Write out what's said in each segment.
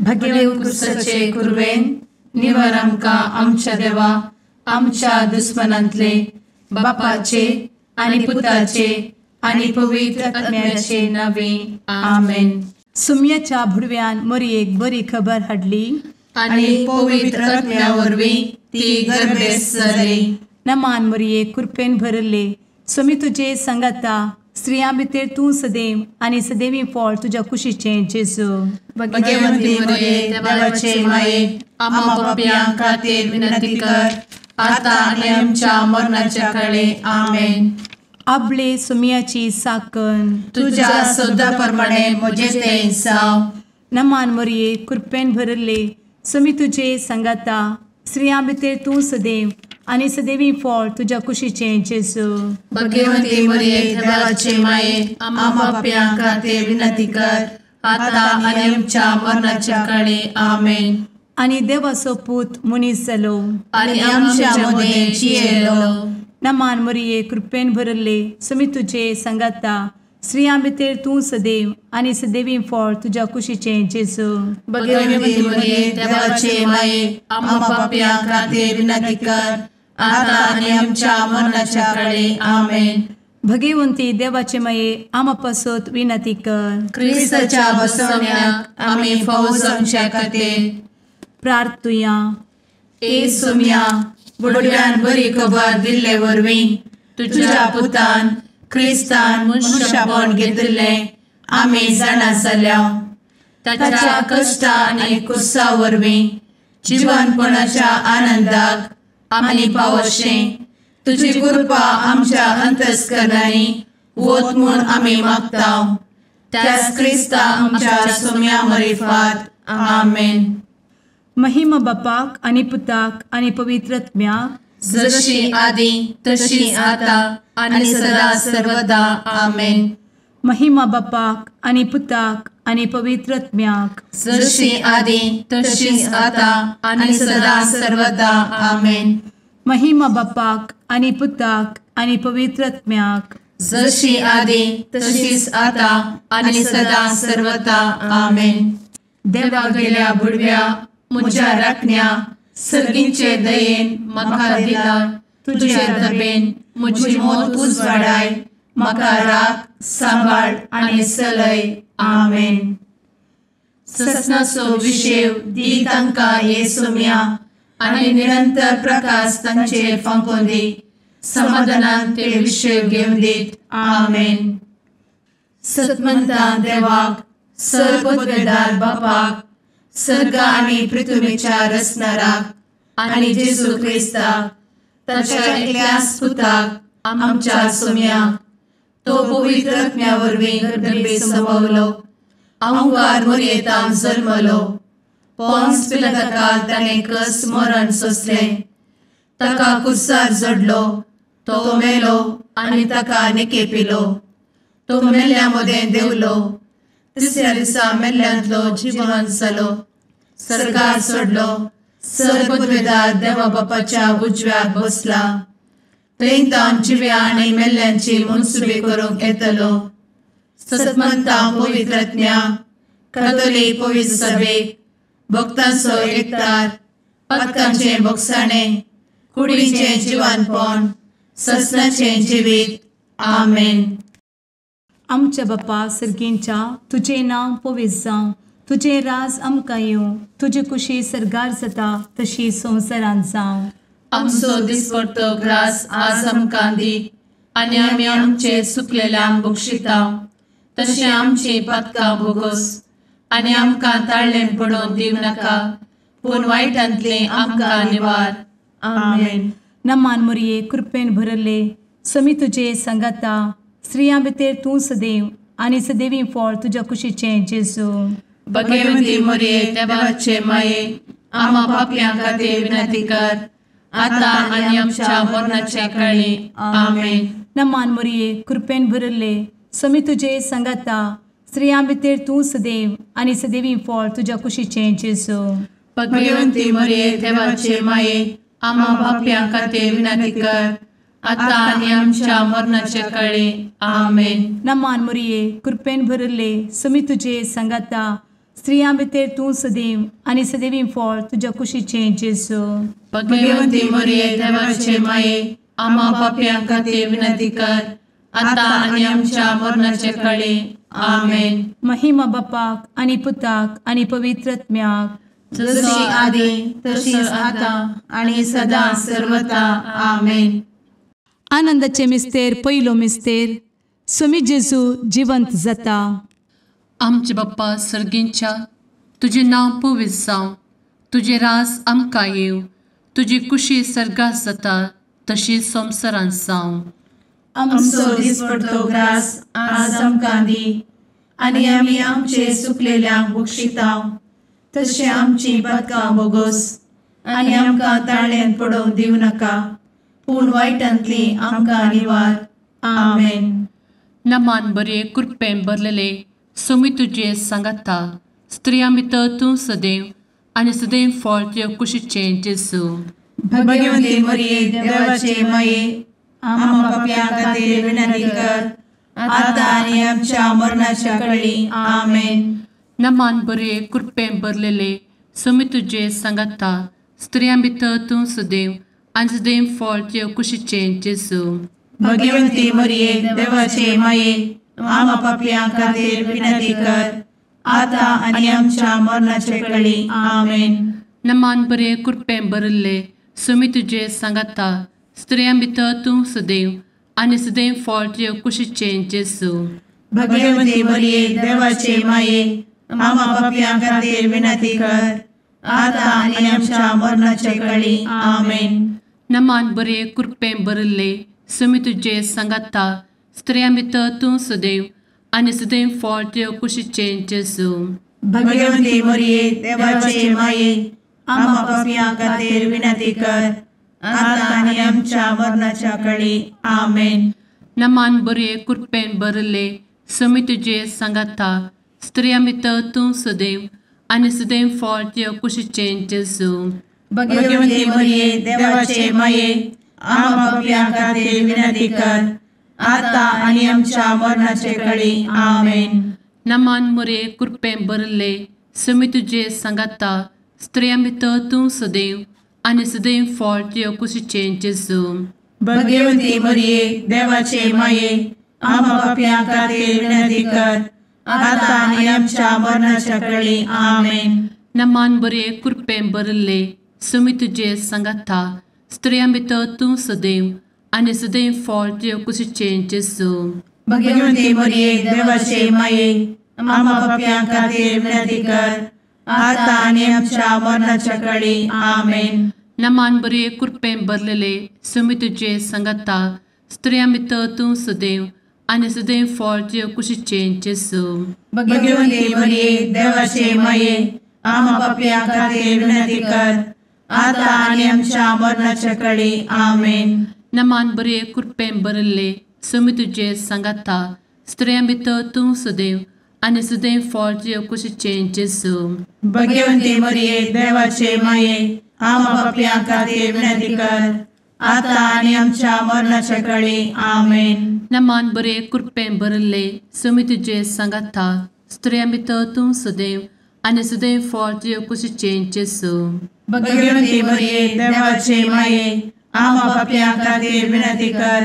भगेव कुरवेन निवर आमकां आमच्या देवा आमच्या दुस्मनांतले बापाचे आनी पुताचे आनी पवित्र आत्म्याचे नावे आमेन. सुम्याच्या भुडव्यान मोरयेक बरी खबर हाडली आनी पवित्र आत्म्या वरवीं ती गर्भेस्त जाली. नमान मोरये, कृपेन भरले, स्वामी तुजे संगाता, स्त्रियां भितर तूं सदैव आनी सदैवी फळ तुज्या कुशीचें जेजू. भगवंती मोरये, देवाचे माये, आम्हा पापयां खातीर विनंती कर आता आनी आमच्या मरणाच्या काळे. आमेन. आपले सुम्याची साकन तुज्या सदा प्रमाणे म्हजें तें जावं. नमान मोरये, कृपेन भरले, स्वामी तुजे संगाता, स्त्रियां भितर तूं सदैव आनी सदैवी फळ तुज्या कुशीचें जेजू. भगवंती मोरये, देवाचे माये, आम्हा पापयां खातीर विनंती कर आता आनी आमच्या मरणाच्या काळे. आमेन. आनी देवाचो पूत मनीस जालो आनी आमच्या मदें जियेलो. नमान मोरये, कृपेन भरले, स्वामी तुजे संगाता, स्त्रियां भितर तूं सदैव आनी सदैवी फळ तुज्या कुशीचें जेजू. भगवंती मोरये, देवाचे माये, आम्हा पापयां खातीर विनंती कर आता आनी आमच्या मरणाच्या काळे. आमेन. भगवंती देवाचे माये, आम्हा पासत विनंती कर. क्रिस्ताच्या बसवण्याक आमी फावो जावच्या खातीर प्रार्थुया. ए सुम्या, बुडव्यान बरी खबर दिल्ले वरवीं तुज्या पुतान क्रिस्तान मनशापण घेतिल्लें आमी जाणा जाल्या. ताच्या कश्टा आनी कुसा वरवीं जिवनपणाच्या आनंदाक आमी पावशें तुजी कृपा आमच्या अंतस्करणांनी वत म्हूण आमी मागता. त्याच क्रिस्ता आमच्या सुम्या मरिफात. आमेन. महिमा बापाक आनी पुताक आनी पवित्र आत्म्याक, जशी आदी तशी आता आनी सदा सर्वदा. आमेन. महिमा बापाक आनी पुताक आनी पवित्र आत्म्याक, जशी आदी तशी आता आनी सदा सर्वदा. आमेन. महिमा बापाक आनी पुताक आनी पवित्र आत्म्याक, जशी आदी तशीच आता आनी सदा सर्वदा. आमेन. देवा गेल्या बुडव्या म्हज्या राखण्या सर्गींचे दयेन म्हाका दिला तुजे दबेन म्हजी मोत उजवाडाय, म्हाका राख सांबाळ आनी चलय. आमेन. ससनाचो विशेव दी तांकां हे सोम्या आनी निरंतर प्रकाश तांचेर फांकोवन दी, समाधानान ते विशेव घेवन दीत. आमेन. सतमंता देवाक, सर्वपदवेदार बापाक, सर्ग आनी पृथ्वीच्या रचणाराक आनी जेजू क्रिस्ताक ताच्या एकल्याच पुताक आमच्या सोम्याक, तो पवित्र आत्म्या वरवीं गर्भे संभवलो, अहंकार मोरयेतान जल्मलो, पोन्स पिलाताकाल ताणें कस मरण सोंसलें, ताका कुर्सार जडलो, तो मेलो आनी ताका निकेपिलो, तो मेल्ल्या मदें देंवलो, तिसऱ्या दिसा मेल्ल्यांतलो जिवन जालो, सर्गार सोडलो, सर्वपदवेदार देवा बापाच्या उजव्याक बसला, थंय तावन जिव्या आनी मेल्ल्यांची मनसुबी करूंक येतलो. सतमंता पवित्र आत्म्या, कातोलीक पवित्र सभेक, भक्तांचो एकतार, पातकांचें भोगसाणें, कुडीचें जिवानपण, ससनाचें जिवीत. आमेन. आमच्या बापा सर्गींच्या, तुजें नांव पवित्र जावं, तुजें राज आमकां येवं, तुजी कुशी सर्गार जाता तशी संवसारांत जावं. आमचो दिसपडतो ग्रास आज आमकां दी आनी आमी आमचे सुकलेल्यांक बक्षिता तशें आमची पातकां भोगोस आनी आमकां ताळ्ळें पडोवन दिवं नाका, पूण वायटांतलें आमकां निवार. आमेन. नमान मोरये, कृपेन भरले, स्वामी तुजे संगाता, स्त्रियां भितर तूं सदैव आनी सदैवी फळ तुज्या कुशीचें जेजू. भगवंती मोरये, देवाचे माये, आम्हा पापयां खातीर विनंती कर आता आनी आमच्या मरणाच्या काळी. आमेन. नमान मोरये, कृपेन भरले, स्वामी तुजे संगाता, स्त्रियां भितर तूं सदैव आनी सदैवी फळ तुज्या कुशीचें जेजू. भगवंती मोरये, देवाचे माये, आम्हा पापयां खातीर विनंती कर आता आनी आमच्या मरणाच्या काळी. आमेन. नमान मोरये, कृपेन भरले, स्वामी तुजे संगाता, स्त्रियां भितर तूं सदैव आनी सदैवी फळ तुज्या कुशीचें जेजू. भगवंती मरिये देवाचे माये, आम्हा पापयां खातीर विनंती कर, आतां आनी आमच्या मरणाचे कळे. आमेन. महिमा बापाक आनी पुताक आनी पवित्र आत्म्याक, जशी आदी तशीच आतां आनी सदां सर्वता. आमेन. आनंदाचे मिस्तेर पयलो मिस्तेर, स्वामी जेजू जिवंत जाता. आमचे बाप्पा सर्गींच्या, तुजें नांव पवित्र जावं, तुजें राज आमकां येवं, तुजी कुशी सर्गात जाता तशी संवसारांत जावं. आमचो दिसपडतो ग्रास आज आमकां दी, आनी आमी आमचे सुकलेल्यांक बक्षिता तशें आमची पातकां बोगोस, आनी आमकां ताळ्यांत पडोवंक दिवं नाका, पूण वायटांतली आमकां निवार. आमेन. नमान बरे कृपेन भरलेले स्वामी तुजे सांगाता, स्त्रियां भितर तूं सदैव आनी सदैव फळ तुज्या कुशीचें जेजू. भगवंती मरिये देवाचे माये, आम्हा पापयां खातीर विनंती कर, आतां आनी आमच्या मरणाच्या कळी. आमेन. नमान बरे कृपेन भरलेले स्वामी तुजे सांगाता, स्त्रियां भितर तूं सदैव आनी सदैव फळ तुज्या कुशीचें जेजू. भगवंती मरिये देवाचे माये, आम्हा पापयां खातीर विनंती कर, आतां आनी आमच्या मरणाचे कळी. आमेन. नमान बरे कृपेन भरिल्ले स्वामी तुजे सांगाता, स्त्रियां भितर तूं सदैव आनी सदैव फळ तुज्या कुशीचें जेजू. भगवंती मरिये देवाचे माये, आम्हा पापयां खातीर विनंती कर, आतां आनी आमच्या मरणाचे कळी. आमेन. नमान बरे कृपेन भरिल्ले स्वामी तुजे सांगाता, स्त्रियां भितर तूं सदैव आनी सदैव फळ तुज्या कुशीचें जेजू. भगवंती मरिये देवाचे माये, आम्हा पापयां खातीर विनंती कर, आतां आनी आमच्या मरणाच्या कळी. आमेन. नमान बरे कृपेन भरिल्ले स्वामी तुजे सांगाता, स्त्रियां भितर तूं सदैव आनी सदैव फळ तुज्या कुशीचें जेजू. भगवंती मरिये देवाचे माये, आम्हा पापयां खातीर विनंती कर, आतां आनी आमच्या मरणाचे कळी. आमेन. नमान मरिये कृपेन भरिल्ले स्वामी तुजे सांगाता, स्त्रियां भितर तूं सदैव आनी सदैव फळ तुज्या कुशीचें जेजू. भगवंती मरिये देवाचे माये, आम्हा पापयां खातीर विनंती कर, आतां आनी आमच्या मरणाच्या कळी. आमेन. नमान बरे कृपेन भरिल्ले स्वामी तुजे सांगाता, स्त्रियां भितर तूं सदैव आनी सदैव फळ तुज्या कुशीचें जेजू. भगवंती मरिये देवाचे माये, आम्हा पापयां खातीर विनंती कर, आतां आनी आमच्या मरणाच्या कळी. आमेन. नमान बरे कृपेन भरलेले स्वामी तुजे सांगाता, स्त्रियां भितर तूं सदैव आनी सदैव फळ तुज्या कुशीचें जेजू. भगवंती मरिये देवाचे माये, आम्हा पापयां खातीर विनंती कर, आतां आनी आमच्या मरणाच्या कळी. आमेन. नमान बरे कृपेन भरिल्ले स्वामी तुजे सांगाता, स्त्रियां भितर तूं सदैव आनी सदैव फळ तुज्या कुशीचें जेजू. भगवंती मरिये देवाचे माये, आम्हा पापयां खातीर विनंती कर, आतां आनी आमच्या मरणाच्या कळी. आमेन. नमान बरे कृपेन भरिल्ले स्वामी तुजे सांगाता, स्त्रियां भितर तूं सदैव आनी सदैव फळ तुज्या कुशीचें जेजू. भगवंती मरिये देवाचे माये, आम्हा पापयां खातीर विनंती कर,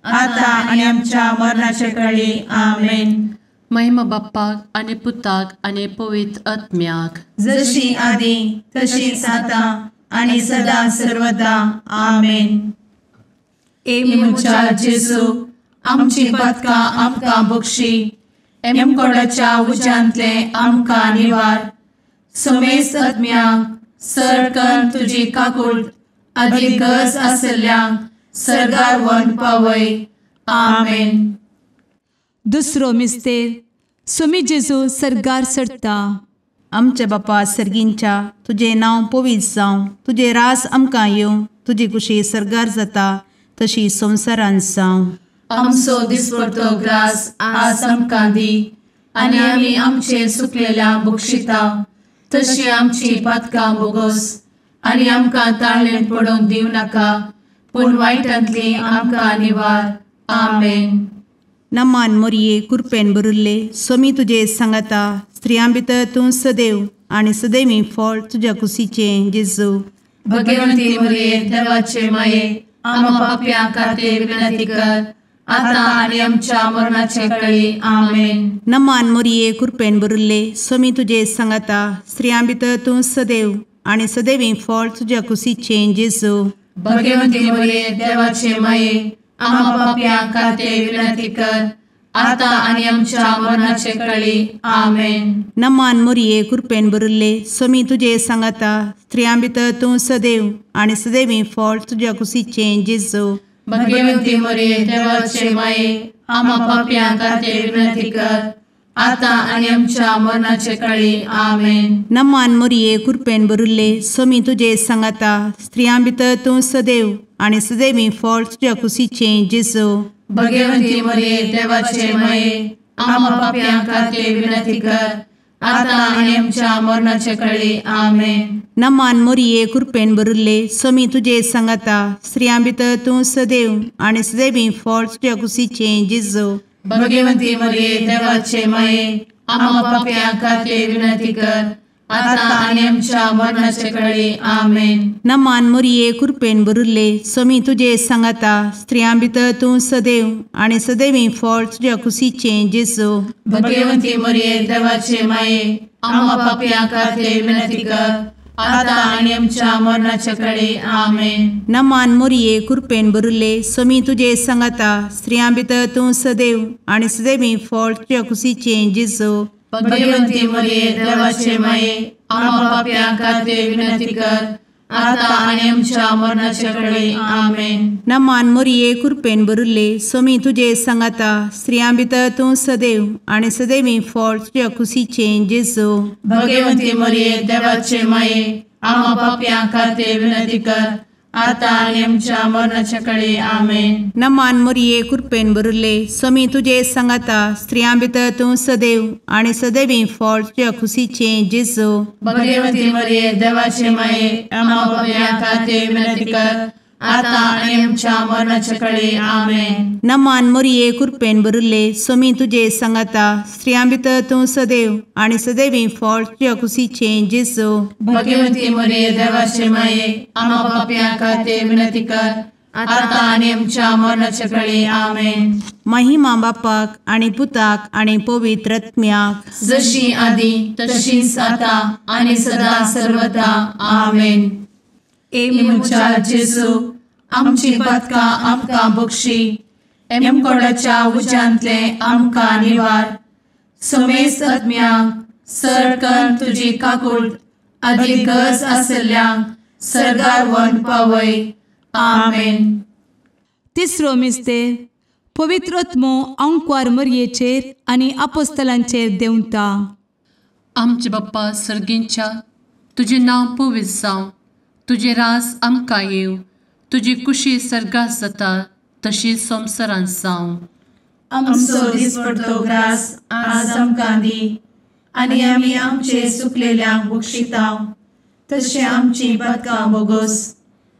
आतां आनी आमच्या मरणाच्या कळी. आमेन. महिमा बाप्पाक आनी पुताक आनी पवित्र आत्म्याक, जशी आदी तशीच आतां आनी सदां सर्वदा. आमेन. ए म्हज्या जेजू, आमची पातकां आमकां बक्षी, एमकोडाच्या उज्यांतले आमकां निवार, समेस्त आत्म्यांक सरकन तुजी काकूट आदी गरज आशिल्ल्यांक सर्गार व्हरून पावय. आमेन. दुसरो मिस्तेर, स्वामी जेजू सर्गार चडटा. आमच्या बापा सर्गींच्या, तुजें नांव पवित्र जावं, तुजें राज आमकां येवं, तुजी कुशी सर्गार जाता तशी संवसारांत जावं. आमचो दिसपडतो ग्रास आज आमकां दी, आनी आमी आमचे सुकलेल्या बक्षिता तशी आमची पातकां बोगोस, आनी आमकां ताळ्ळेंत पडोवंक दिवं नाका, पूण वायटांतली आमकां निवार. आमेन. नमान मोरये कृपेन भरिल्ले स्वामी तुजे सांगाता, स्त्रियां भितर तूं सदैव आनी सदैवी फळ तुज्या कुशीचें जेजू। भगवंती मरिये देवाचे माये आम्हा पाप्यां खातीर विनंती कर आता आनी आमच्या मरणाचे वेळी। आमेन। नमान मरिये कृपेन भरिल्ले स्वामी तुजे सांगाता स्त्रियां भितर तूं सदैव आनी सदैवी फळ तुज्या कुशीचें जेजू। भगवंती मरिये देवाचे माये आम्हा पाप्यां खातीर विनंती कर आता आनी आमच्या मरणाचे वेळी। आमेन। नमान मरिये कृपेन भरिल्ले स्वामी तुजे सांगाता स्त्रियां भितर तूं सदैव आनी सदैवी फळ तुज्या कुशीचें जेजू। भगवंती मरिये देवाचे माये आम्हा पाप्यां खातीर विनंती कर आता आनी आमच्या मरणाचे वेळी। आमेन। नमान मरिये कृपेन भरिल्ले स्वामी तुजे सांगाता स्त्रियां भितर तूं सदैव आनी सदैवी फळ तुज्या कुशीचें जेजू। भगवंती मरिये देवाचे माये आम्हा पाप्यां खातीर विनंती कर आता आनी आमच्या मरणाचे वेळी। आमेन। नमान मरिये कृपेन भरिल्ले स्वामी तुजे सांगाता स्त्रियां भितर तूं सदैव आनी सदैवी फळ तुज्या कुशीचें जेजू। भगवंती मरिये देवाचे माये आम्हा पाप्यां खातीर विनंती कर आता आनी आमच्या मरणाचे वेळी। आमेन। नमान मरिये कृपेन भरिल्ले स्वामी तुजे सांगाता स्त्रियां भितर तूं सदैव आनी सदैवी फळ तुज्या कुशीचें जेजू। भगवंती मरिये देवाचे माये आम्हा पाप्यां खातीर विनंती कर आता आनी आमच्या मरणाचे वेळी। आमेन। नमान मरिये कृपेन भरिल्ले स्वामी तुजे सांगाता स्त्रियां भितर तूं सदैव आनी सदैवी फळ तुज्या कुशीचें जेजू। भगवंती मरिये देवाचे माये आम्हा पाप्यां खातीर विनंती कर आता आनी आमच्या मरणाचे वेळी। आमेन। नमान मरिये कृपेन भरिल्ले स्वामी तुजे सांगाता स्त्रियां भितर तूं सदैव आनी सदैवी फळ तुज्या कुशीचें जेजू। भगवंती मरिये देवाचे माये आम्हा पाप्यां खातीर विनंती कर आता आनी आमच्या मरणाचे वेळी। आमेन। नमान मरिये कृपेन भरिल्ले स्वामी तुजे सांगाता स्त्रियां भितर तूं सदैव आनी सदैवी फळ तुज्या कुशीचें जेजू। भगवंती मरिये देवाचे माये आम्हा पाप्यां खातीर विनंती कर आता आनी आमच्या मरणाचे वेळी। आमेन। नमान मरिये कृपेन भरिल्ले स्वामी तुजे सांगाता स्त्रियां भितर तूं सदैव आनी सदैवी फळ तुज्या कुशीचें जेजू। भगवंती मरिये देवाचे माये आम्हा पाप्यां खातीर विनंती कर आता आनी आमच्या मरणाचे वेळी। आमेन। महिमा बापाक आनी पुताक आनी पवित्र आत्म्याक जशी आदी तशीच आता आनी सदा सर्वदा। आमेन। ए म्हज्या जेजू आमची पातकां आमकां बक्षी एमकोडाच्या उज्यांतले आमकां निवार समेस्त आत्म्यांक सरकन तुजी काकूट आदी गरज आशिल्ल्यांक सर्गार व्हरून पावय। आमेन। तिसरो मिस्तेर पवित्र आत्मो आंकवार मरयेचेर आनी आपोस्तलांचेर देंवता। आमचे बाप्पा सर्गींच्या तुजें नांव पवित्र जावं, तुजें राज आमकां येवं, तुजी कुशी सर्गात जाता तशी संवसारांत जावं। आमचो दिसपडतो ग्रास आज आमकां दी आनी आमी आमचे सुकलेल्यांक बक्षिता तशें आमची पातकां बोगोस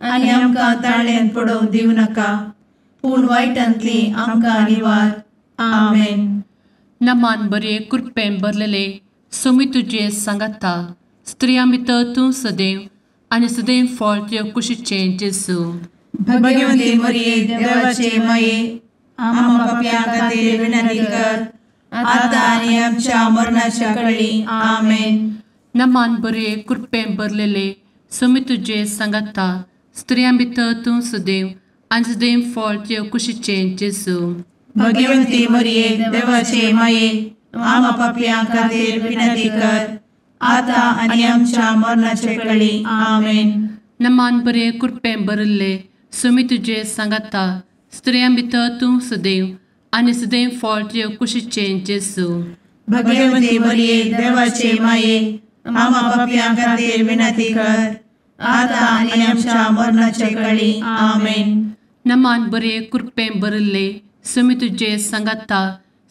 आनी आमकां ताळ्यान पडोवंक दिवं नाका पूण वायटांतली आमकां निवार। आमेन। नमान बरे कृपेन भरलेले स्वामी तुजे सांगाता स्त्रियां भितर तूं सदैव आनी सदैव फळ तुज्या कुशीचें जेजू। भगवंती मरिये देवाचे माये आम्हा पाप्यां खातीर विनंती कर आता आनी आमच्या मरणाच्या वेळी। आमेन। नमान बरे कृपेन भरलेले स्वामी तुजे सांगाता स्त्रियां भितर तूं सदैव आनी सदैव फळ तुज्या कुशीचें जेजू। भगवंती मरिये देवाचे माये आम्हा पाप्यां खातीर विनंती कर आता आनी आमच्या मरणाचे वेळी। आमेन। नमान बरे कृपेन भरिल्ले स्वामी तुजे सांगाता स्त्रियां भितर तूं सदैव आनी सदैव फळ तुज्या कुशीचें जेजू। भगवंती मरिये देवाचे माये आम्हा पाप्यां खातीर विनंती कर आता आनी आमच्या मरणाचे वेळी। आमेन। नमान बरे कृपेन भरिल्ले स्वामी तुजे सांगाता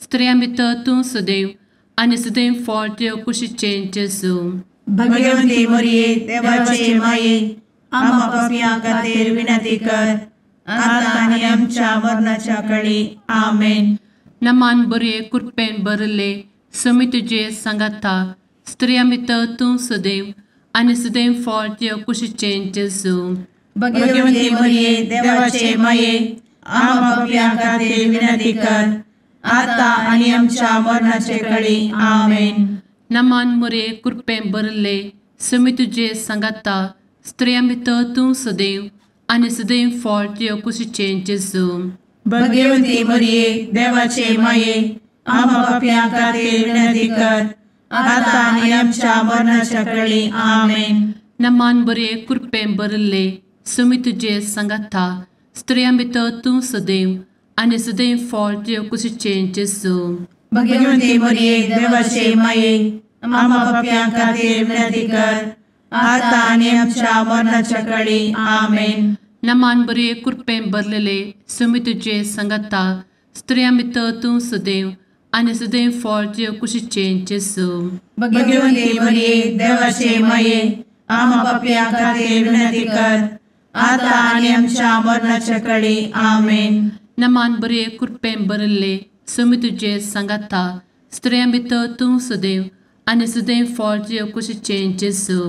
स्त्रियां भितर तूं सदैव आनी सदैव फळ तुज्या कुशीचें जेजू। भगवंती मरिये देवाचे माये आम्हा पाप्यां खातीर विनंती कर आता आनी आमच्या मरणाच्या वेळी। आमेन। नमान बरे कृपेन भरिल्ले समी तुजे सांगाता स्त्रियां भितर तूं सदैव आनी सदैव फळ तुज्या कुशीचें जेजू. भगवती मरिये देवाचे माये आम्हा पाप्यां खातीर विनंती कर आता आनी आमच्या मरणाचे कळी. आमेन. नमान मोरये कृपेन भरिल्ले समी तुजे सांगाता स्त्रियां भितर तूं सदैव आनी सदैव फळ तुज्या कुशीचें जेजू. भगवती मरिये देवाचे माये आम्हा पाप्यां खातीर विनंती कर आता आनी आमच्या मरणाच्या कळी. आमेन. नमान बरे कृपेन भरिल्ले समी तुजे सांगाता स्त्रियां भितर तूं सदैव आनी सदैव फळ तुज्या कुशीचें जेजू. भगवती मरिये देवाचे माये आम्हा पाप्यां खातीर विनंती कर आता आनी आमच्या मरणाच्या कळी. आमेन. नमान बरे कृपेन भरलेले समी तुजे सांगाता स्त्रियां भितर तूं सदैव आनी सदैव फळ तुज्या कुशीचें जेजू. भगवती मरिये देवाचे माये आम्हा पाप्यां खातीर विनंती कर आता आनी आमच्या मरणाच्या कळी. आमेन. नमान बरे कृपेन भरिल्ले समी तुजे सांगाता स्त्रियां भितर तूं सदैव आनी सदैव फळ तुज्या कुशीचें जेजू.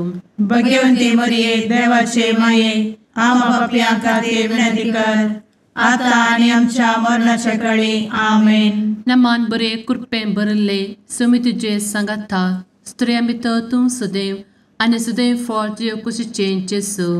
भगवती मरिये देवाचे माये आम्हा पाप्यां खातीर विनंती कर आता आनी आमच्या मरणाच्या कळी. आमेन. नमान बरे कृपेन भरिल्ले समी तुजे सांगाता स्त्रियां भितर तूं सदैव आनी सदैव फळ तुज्या कुशीचें जेजू.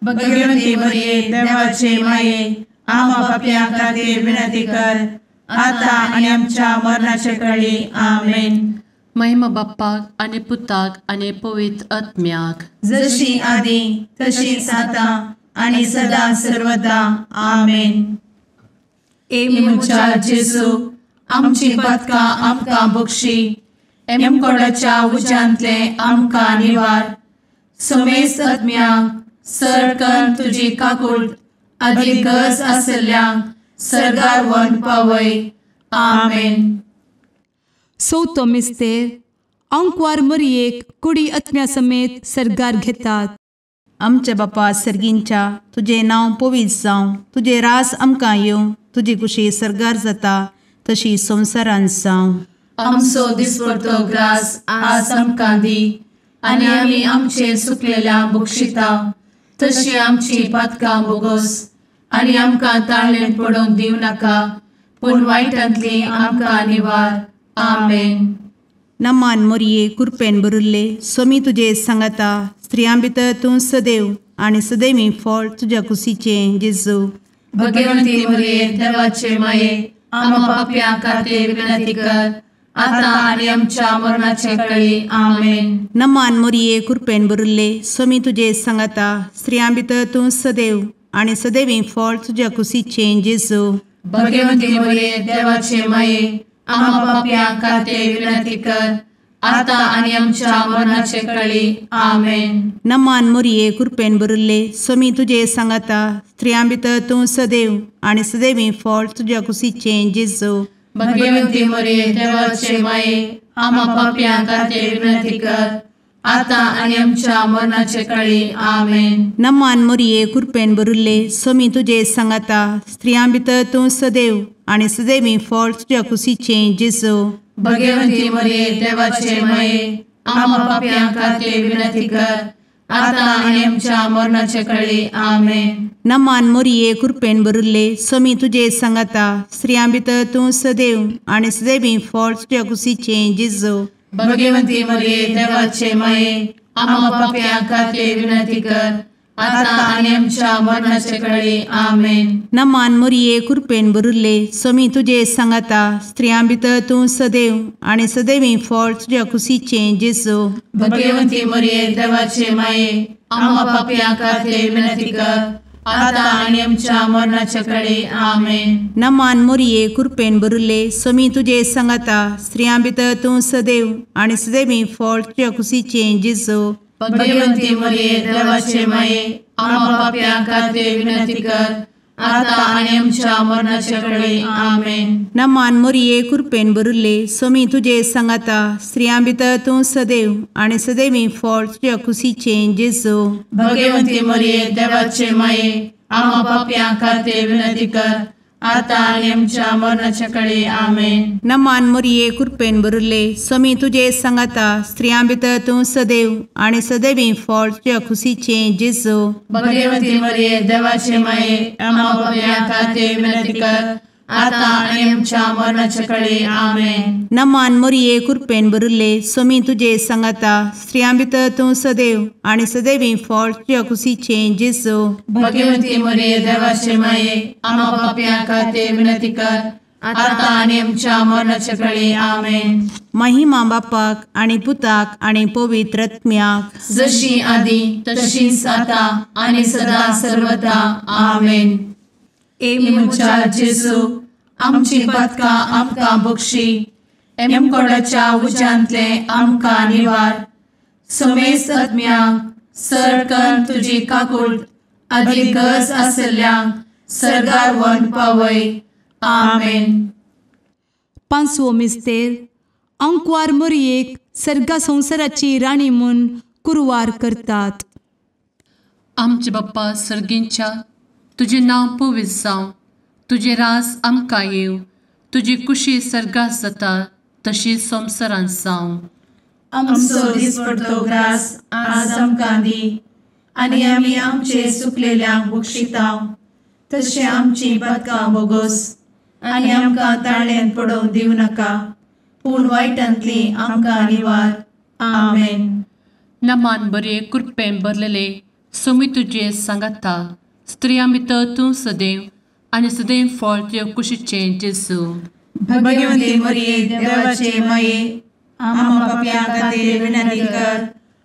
भगवती मरिये देवाचे माये आम्हा पाप्यां खातीर विनंती कर आता आनी आमच्या मरणाच्या कळी. आमेन. महिमा बाप्पाक आनी पुताक आनी पवित्र आत्म्याक, जशी आदी तशीच आता आनी सदा सर्वदा. आमेन. ए म्हज्या जेजू आमची पातकां आमकां बक्षी, एमकोडाच्या उज्यांतले आमकां निवार, समेस्त आत्म्यांक सरकन तुजी काकूट आदी गरज आसल्ल्यांक सर्गार व्हरून पावय. आमेन. चवथो मिस्तेर आंकवार मरियेक कुडी आत्म्या समेत सर्गार घेतात. आमच्या बापा सर्गींच्या तुजें नांव पवित्र जावं, तुजें राज आमकां येवं, तुजी कुशी सर्गार जाता तशी संवसारांत जावं. आमचो दिसपडतो ग्रास आज आमकां दी आनी आमी आमचे सुकलेल्या बक्षिता तशी आमची पातकां बोगोस आनी आमकां ताळेन पडोवंक दिवं नाका पूण वायटांतली आमकां निवार. आमेन. नमान मोरये कृपेन भरिल्ले स्वामी तुजे सांगाता स्त्रियां भितर तूं सदैव आनी सदैवी फळ तुज्या कुशीचें जेजू. भगवंती मोरये देवाचे माये आम्हा पाप्यां खातीर विनंती कर आता आनी आमच्या मरणाचे कळी. आमेन. नमान मोरये कृपेन भरिल्ले स्वामी तुजे सांगाता स्त्रियां भितर तूं सदैव आनी सदैवी फळ तुज्या कुशीचें जेजू. भगवंती मोरये देवाचे माये आम्हा पाप्यां खातीर विनंती कर आता आनी आमच्या मरणाचे कळी. आमेन. नमान मोरये कृपेन भरिल्ले स्वामी तुजे सांगाता स्त्रियां भितर तूं सदैव आनी सदैवी फळ तुज्या कुशीचें जेजू. भगवंती मोरये देवाचे माये आम्हा पाप्यां खातीर विनंती कर आता आनी आमच्या मरणाचे कळी. आमेन. नमान मोरये कृपेन भरिल्ले स्वामी तुजे सांगाता स्त्रियां भितर तूं सदैव आनी सदैवी फळ तुज्या कुशीचें जेजू. भगवंती मोरये देवाचे माये आम्हा पाप्यां खातीर विनंती कर आता आनी आमच्या मरणाचे कळी. आमेन. नमान मोरये कृपेन भरिल्ले स्वामी तुजे सांगाता स्त्रियां भितर तूं सदैव आनी सदैवी फळ तुज्या कुशीचें जेजू. भगवंती मोरये देवाचे माये आम्हा पाप्यां खातीर विनंती कर आता आनी आमच्या मरणाचे कळी. आमेन. नमान मोरये कृपेन भरिल्ले स्वामी तुजे सांगाता स्त्रियां भितर तूं सदैव आनी सदैवी फळ तुज्या कुशीचें जेजू. भगवंती मोरये देवाचे माये आम्हा पाप्यां खातीर विनंती कर आता आनी आमच्या मरणाचे कळी. आमेन. नमान मोरये कृपेन भरिल्ले स्वामी तुजे सांगाता स्त्रियां भितर तूं सदैव आनी सदैवी फळ तुज्या कुशीचें जेजू. भगवंती मोरये देवाचे माये आम्हा पाप्यां खातीर विनंती कर आता आनी आमच्या मरणाचे कळी. आमेन. नमान मोरये कृपेन भरिल्ले स्वामी तुजे सांगाता स्त्रियां भितर तूं सदैव आनी सदैवी फळ तुज्या कुशीचें जेजू. भगवंती मोरये देवाचे माये आम्हा पाप्यां खातीर विनंती कर आतां आनी आमच्या मरणाच्या कळे. आमेन. नमान मोरये कृपेन भरिल्ले, स्वामी तुजे सांगाता, स्त्रियां भितर तूं सदैव आनी सदैवी फळ तुज्या खुशीचें जेजू. भगवती मरिये देवाचे माये, आम्हा पाप्यां खातीर विनंती कर, आतां आनी आमच्या मरणाच्या कळे. आमेन. नमान मोरये कृपेन भरिल्ले, स्वामी तुजे सांगाता, स्त्रियां भितर तूं सदैव आनी सदैवी फळ तुज्या खुशीचें जेजू. भगवती मरिये देवाचे माये, आम्हा पाप्यां खातीर विनंती कर, आतां आनी आमच्या मरणाच्या कळे. आमेन. महिमा बापाक आनी पुताक आनी पवित्र आत्म्याक, जशी आदी तशीच आतां आनी सदा सर्वदा. आमेन. ए म्हज्या जेजू, आमची पातकां आमकां बक्षी, एमकोडाच्या उज्यांतले आमकां निवार, समेस्त आत्म्यांक सरकन तुजी काकूट आदी गरज आशिल्ल्यांक सर्गार व्हरून पावय. आमेन. पांचवो मिस्तेर. आंकवार मोरयेक सर्गा संवसाराची राणी म्हूण कुरवार करतात. आमचे बाप्पा सर्गींच्या, तुजें नांव पवित्र जावं, तुजें राज आमकां येवं, तुजी कुशी सर्गात जाता तशी संवसारांत जावं. आमचो दिसपडतो ग्रास आज आमकां दी, आनी आमी आमचे सुकलेल्यांक बक्षिता तशें आमची पातकां बोगोस, आनी आमकां ताळ्यांत पडोवंक दिवं नाका, पूण वायटांतली आमकां निवार. आमेन. नमान बरे कृपेन भरलेले, स्वामी तुजे सांगाता, स्त्रियां भितर तूं सदैव आनी सदैव फळ तुज्या कुशीचें जेजू. भगवती मरिये देवाचे माये, आम्हा पाप्यां खातीर विनंती कर,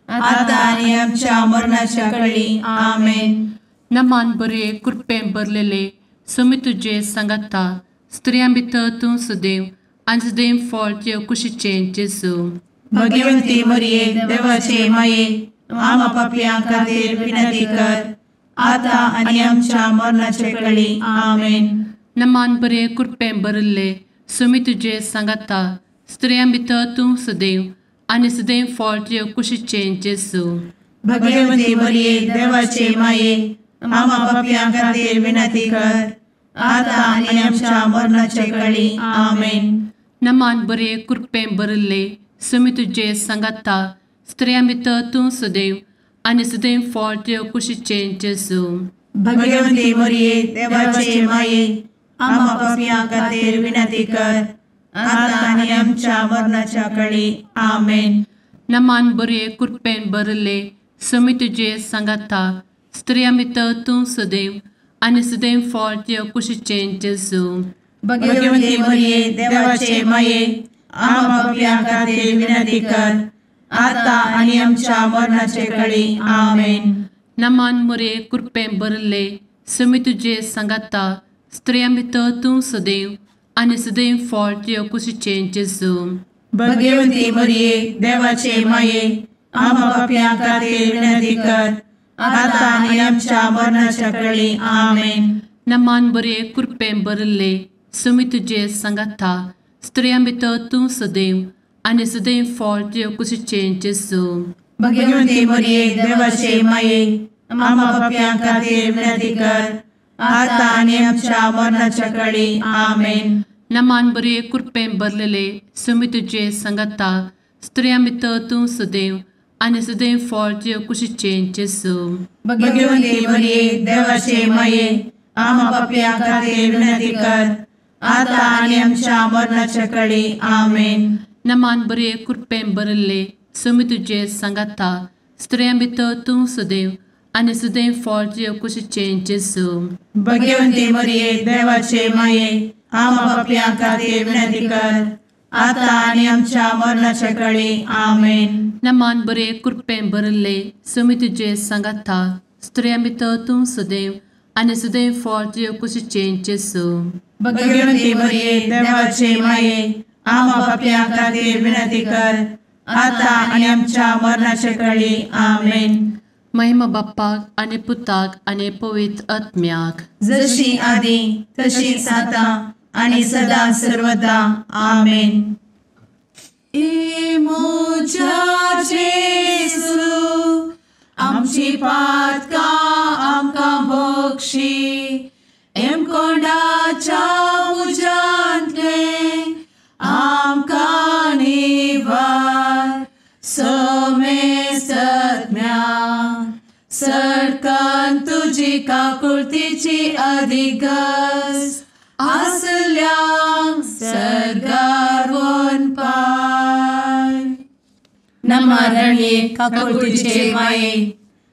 आतां आनी आमच्या मरणाच्या कळी. आमेन. नमान बरे कृपेन भरलेले, स्वामी तुजे सांगाता, स्त्रियां भितर तूं सदैव आनी सदैव फळ तुज्या कुशीचें जेजू. भगवती मरिये देवाचे माये, आम्हा पाप्यां खातीर विनंती कर, आतां आनी आमच्या मरणाच्या कळी. आमेन. नमान बरे कृपेन भरिल्ले, स्वामी तुजे सांगाता, स्त्रियां भितर तूं सदैव आनी सदैव फळ तुज्या कुशीचें जेजू. भगवती मरिये देवाचे माये, आम्हा पाप्यां खातीर विनंती कर, आतां आनी आमच्या मरणाच्या कळी. आमेन. नमान बरे कृपेन भरिल्ले, स्वामी तुजे सांगाता, स्त्रियां भितर तूं सदैव आनी सदैव फळ तुज्या कुशीचें जेजू. भगवती मरिये देवाचे माये, आम्हा पाप्यां खातीर विनंती कर, आतां आनी आमच्या मरणाच्या कळी. आमेन. नमान बरे कृपेन भरिल्ले, स्वामी तुजे सांगाता, स्त्रियां भितर तूं सदैव आनी सदैव फळ तुज्या कुशीचें जेजू. भगवती मरिये देवाचे माये, आम्हा पाप्यां खातीर विनंती कर, आतां आनी आमच्या मरणाचे कळी. आमेन. नमान मरिये कृपेन भरिल्ले, स्वामी तुजे सांगाता, स्त्रियां भितर तूं सदैव आनी सदैव फळ तुज्या कुशीचें जेजू. भगवती मरिये देवाचे माये, आम्हा पाप्यां खातीर विनंती कर, आतां आनी आमच्या मरणाच्या कळी. आमेन. नमान बरे कृपेन भरिल्ले, स्वामी तुजे सांगाता, स्त्रियां भितर तूं सदैव आनी सदैव फळ तुज्या कुशीचें जेजू. भगवती मरिये देवाचे माये, आम्हा पाप्यां खातीर विनंती कर, आतां आनी आमच्या मरणाच्या कळी. आमेन. नमान बरे कृपेन भरलेले, स्वामी तुजे सांगाता, स्त्रियां भितर तूं सदैव आनी सदैव फळ तुज्या कुशीचें जेजू. भगवती मरिये देवाचे माये, आम्हा पाप्यां खातीर विनंती कर, आतां आनी आमच्या मरणाच्या कळी. आमेन. नमान बरे कृपेन भरिल्ले, स्वामी तुजे सांगाता, स्त्रियां भितर तूं सदैव आनी सदैव फळ तुज्या कुशीचें जेजू. भगवती मरिये देवाचे माये, आम्हा पाप्यां खातीर विनंती कर, आतां आनी आमच्या मरणाच्या कळी. आमेन. नमान बरे कृपेन भरिल्ले, स्वामी तुजे सांगाता, स्त्रियां भितर तूं सदैव आनी सदैव फळ तुज्या कुशीचें जेजू. भगवती मरिये देवाचे माये, आम्हा पाप्यां खातीर विनंती कर, आतां आनी आमच्या मरणाच्या कळी. आमेन. महिमा बाप्पाक आनी पुताक आनी पवित्र आत्म्याक, जशी आदी तशीच आतां आनी सदा सर्वदा. आमेन. ए म्हज्या जेजू, आमची पातकां आमकां बक्षी, एमकोंडाच्या तुजी काकुळतीची अधिक गरज आसल्यांक सर्गार वनपाय. नमा रणये काकुळतीचे माये,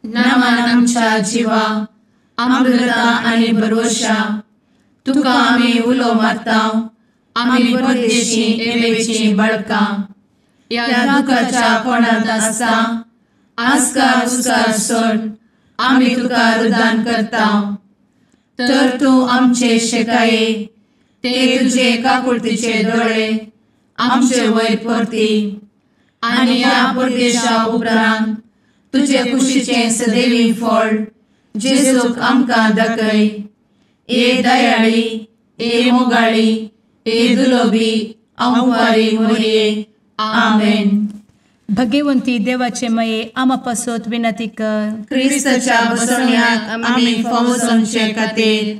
नमन आमच्या जिवा, अमृता आनी भरवशा, तुका आमी उलो मारता, आमी परदेशी एवेची बळकां, ह्या दुखाच्या कोणांत आसता आस्कार उस्कार सोड आमी तुका रुदान करता. तर तूं आमचे शेकाये ते तुजे काकुळतीचे दोळे आमचे वयर परती आनी ह्या परदेशा उपरांत तुजे कुशीचें सदैवी फळ जेजूक आमकां दाखय. ए दयाळी, ए मोगाळी, ए दुलोबी अंवारी मोरये. आमेन. भगवंती देवाचे मये आमा पासत विनंती कर. क्रिस्ताच्या बसवण्याक आमी फावो जावचे खातीर.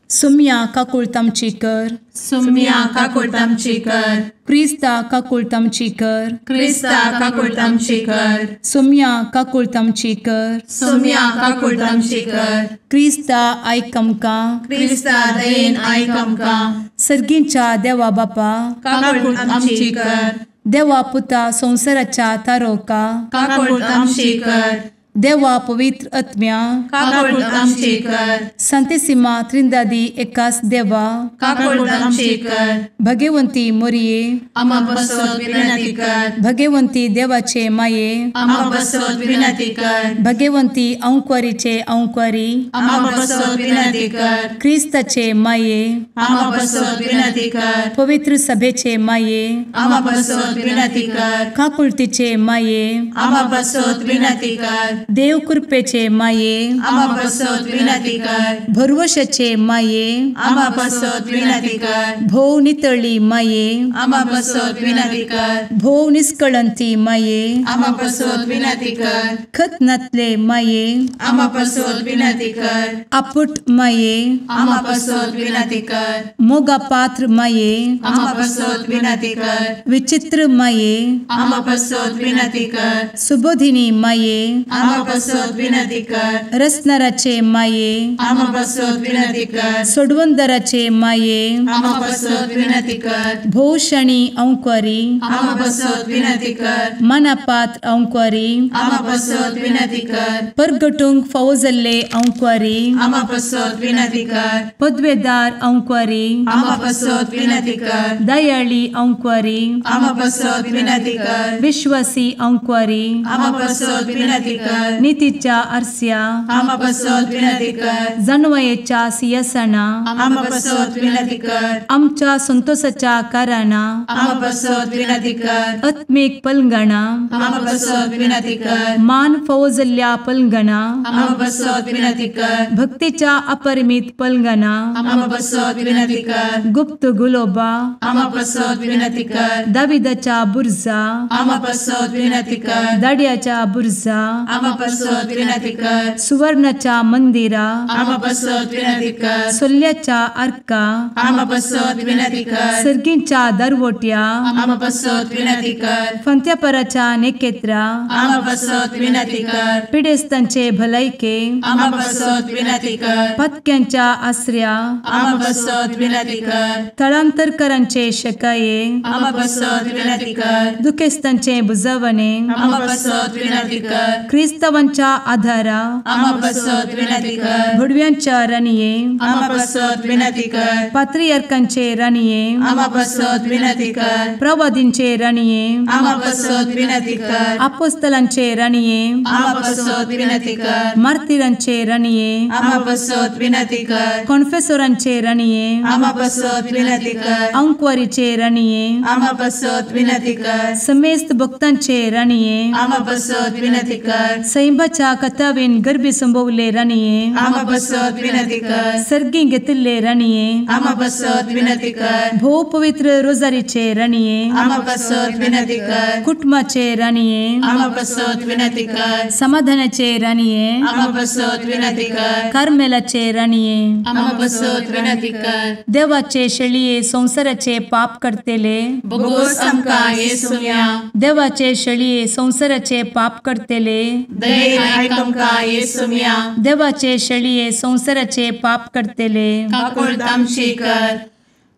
सुम्या काकुळत आमची कर. सुम्या काकुळत आमची कर. क्रिस्ता काकुळत आमची कर. क्रिस्ता काकुळत आमची कर. सुम्या काकुळत आमची कर. सुम्या काकुळत आमची कर. क्रिस्ता आयक आमकां. क्रिस्ता दयेन आयक आमकां. सर्गींच्या देवा बापा काकुळत आमची कर. देवा पुता संवसाराच्या तारोका काकुळत आमची कर. देवा पवित्र आत्म्या काकुळत आमची कर. संतेसिमा त्रिंदादी एकास देवा काकुळत आमची कर. भगवंती मोरये आमा पासत विनंती कर. भगवंती देवाचे माये आमा पासत विनंती कर. भगवंती अंकुरीचे अंकुरी आमा पासत विनंती कर. क्रिस्ताचे माये आमा पासत विनंती कर. पवित्र सभेचे माये आमा पासत विनंती कर. काकुळतीचे माये आमा पासत विनंती कर. देव कृपेचे माये आमा पासत विनंती कर. भरवशाचे माये आमा पासत विनंती कर. भोव नितळी माये आमा पासत विनंती कर. भोव निष्कळंती माये आमा पासत विनंती कर. खत नातले माये आमा पासत विनंती कर. आपुट माये आमा पासत विनंती कर. मोगा पात्र माये आमा पासत विनंती कर. विचित्र माये आमा पासत विनंती कर. सुबोधिनी माये आमा पासत विनंती कर. रसनाराचे माये आमा पासत विनंती कर. सोडवंदराचे माये आमा पासत विनंती कर. भोवशणी अंकुरी आमा पासत विनंती कर. मनापात्र अंकुरी आमा पासत विनंती कर. परगटूंक फावो जाल्ले अंकुरी आमा पासत विनंती कर. पदवेदार अंकुरी आमा पासत विनंती कर. दयाळी अंकुरी आमा पासत विनंती कर. विश्वासी अंकुरी आमा पासत विनंती कर. नितीच्या आरस्या आमा पासत विनंती कर. जानवयेच्या सिंहासना आमा पासत विनंती कर. आमच्या संतोषाच्या कारणा आमा पासत विनंती कर. आत्मीक पलंगणा आमा पासत विनंती कर. मान फावो जाल्ल्या पलंगणा आमा पासत विनंती कर. भक्तीच्या अपरिमित पलंगणा आमा पासत विनंती कर. गुप्त गुलोबा आमा पासत विनंती कर. दाविदाच्या बुर्जा आमा पासत विनंती कर. दाड्याच्या बुर्जा आमा पासत विनंती कर. सुवर्णाच्या मंदिरा आमा पासत विनंती कर. सोल्ल्याच्या आर्का आमा पासत विनंती कर. सर्गींच्या दरवट्या आमा पासत विनंती कर. फंत्यापराच्या नेकेत्रा आमा पासत विनंती कर. पिडेस्तांचे भलायके आमा पासत विनंती कर. पत्क्यांच्या आसऱ्या आमा पासत विनंती कर. थळांतरकरांचे शकाये आमा पासत विनंती कर. दुखेस्तांचे बुजवणे आमा पासत विनंती कर. क्रिस्तावांच्या आधारा आमा पासत विनंती कर. भुडव्यांच्या राणये आमा पासत विनंती कर. पात्रियार्कांचे राणये आमा पासत विनंती कर. प्रवादींचे राणये आमा पासत विनंती कर. आपोस्तलांचे राणये आमा पासत विनंती कर. मार्तिरांचे राणये आमा पासत विनंती कर. कॉन्फेसोरांचे राणये आमा पासत विनंती कर. अंकुवारीचे राणये आमा पासत विनंती कर. समेस्त भक्तांचे राणये आमा पासत विनंती कर. सैंबाच्या कथावेन गर्भी संभवले राणये आमा पासत विनंती कर. सर्गी घेतिल्ले राणये आमा पासत विनंती कर. भोव पवित्र रोजारीचे राणये आमा पासत विनंती कर. कुटुंबाचे राणये आमा पासत विनंती कर. समाधानाचे राणये आमा पासत विनंती कर. कार्मेलाचे राणये आमा पासत विनंती कर. देवाचे शेळये संवसाराचे पाप करतेले बोगोस आमकां येसुम्या देवाचे शेळये संवसाराचे पाप करतेले दयेन आयक आमकां येसुम्या। देवाचे शेळये संवसाराचे पाप करतले काकुळट आमची कर।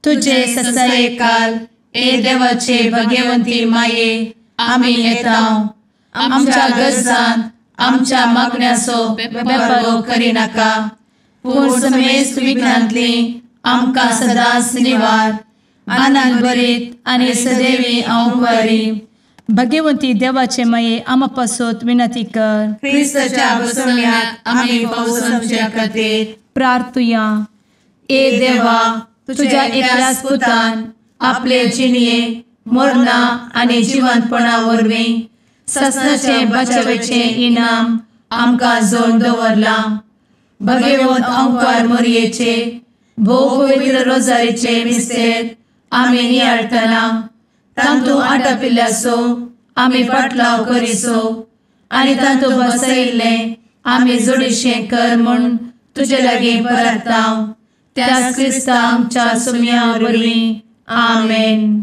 तुजे ससायेकाल ए देवाचे भगवंती माये आमी येता आमच्या गरजान आमच्या मागण्याचो बेपर्वो करिनाका पूण समेस्त विघ्नांतली आमकां सदांच निवार। आनंद भरीत आनी सदैवी अंवकारी भगवंती देवाचे माये आमा पासत विनंती कर। क्रिस्ताच्या बसवण्याक आमी पावसाच्या खातीर प्रार्थुया। ए देवा तुझ्या एकल्याच पुतान आपले जिणये मरणा आनी जिवंतपणा वरवीं ससनाचे बचावेचे इनाम आमकां जोडून दवरलां। भगवंत अंकार मोरयेचे भोव पवित्र रोजारीचे मिस्तेर आमी नियाळटना तांतू आटापिल्ल्याचो आमी पाटलाव करिसो आनी तांतू बसयिल्लें आमी जोडीशें कर म्हूण तुजे लागीं परता त्याच क्रिस्ता आमच्या सुम्या वरवीं आमेन।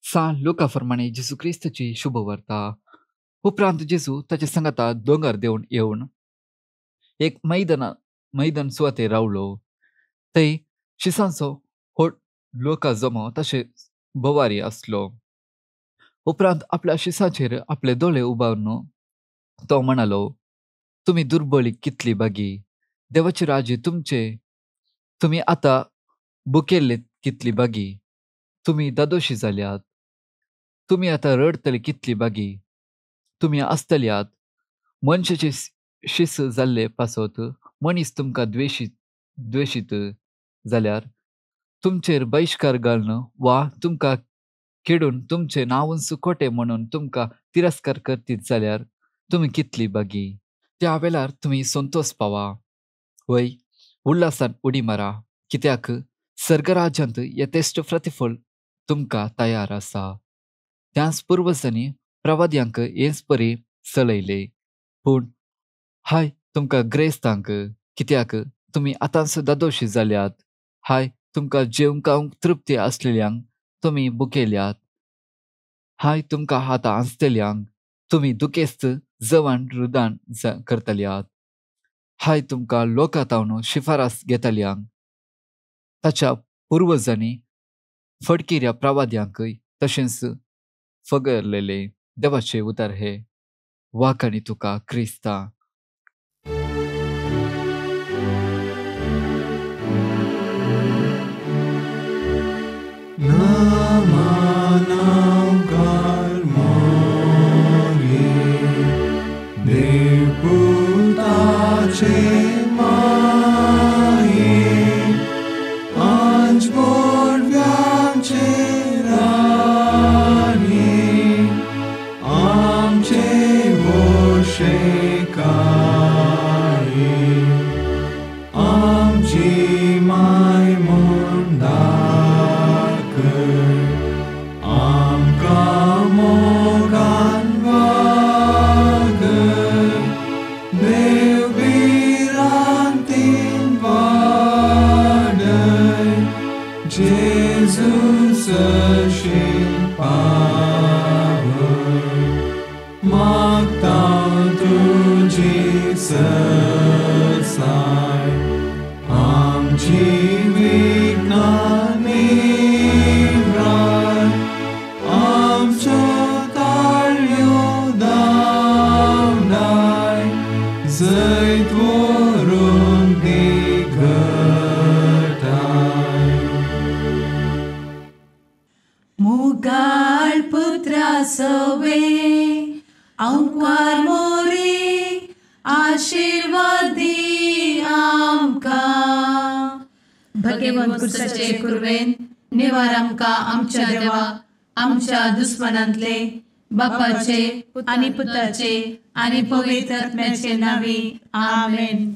सान लुका फरमाणे जेजू क्रिस्ताची शुभवार्ता। उपरांत जेजू ताचे सांगाता दोंगर देवन येवन एक मैदान सुवातेर रावलो। थंय शिसांचो व्हड लोका जमो तशें भोवारी आसलो। उपरांत आपल्या शिसाचेर आपले दोळे उबारून तो म्हणालो, तुमी दुर्बळी कितली बागी, देवाचे राज्य तुमचे, तुमी आतां बुकेल्ले कितली बागी, तुमी दादोशी जाल्यात, तुमी आतां रडतले कितली बागी, तुमी आसतल्यात मनशाचे शिस जाल्ले पासत मनीस तुमकां द्वेशीत जाल्यार तुमचेर बहिश्कार घालून वा तुमकां खेडून तुमचें नांवूच खोटें म्हणून तुमकां तिरस्कार करतीत जाल्यार तुमी कितली बागी। त्या वेळार तुमी संतोष पावा, वय उल्हासान उडी मारा, कित्याक सर्गराज्यांत यथेश्ट प्रतिफळ तुमकां तयार आसा। त्याच पुर्वजांनी प्रवाद्यांक हेच परी चलयले। पूण हाय तुमकां ग्रेस्तांक, कित्याक तुमी आतांच दादोशी जाल्यात। हाय तुमकां जेवंक खावंक तृप्ती आसलेल्यांक तुमी बुकेल्यात। हाय तुमकां आतां आसतल्यांक तुमी दुखेस्त जवान रुदान करतल्यात। हाय तुमकां लोकां तावन शिफारस घेतल्यांक ताच्या पुर्वजांनी फडकिऱ्या प्रवाद्यांकय तशेंच फगरलेले। देवाचे उतर हे वाखाणी तुका क्रिस्ता। भगवंत कुरवेन निवार आमकां आमच्या देवा आमच्या दुस्मनांतले बापाचे आनी पुताचे आनी पवित्र आत्म्याचे नांवी आमेन।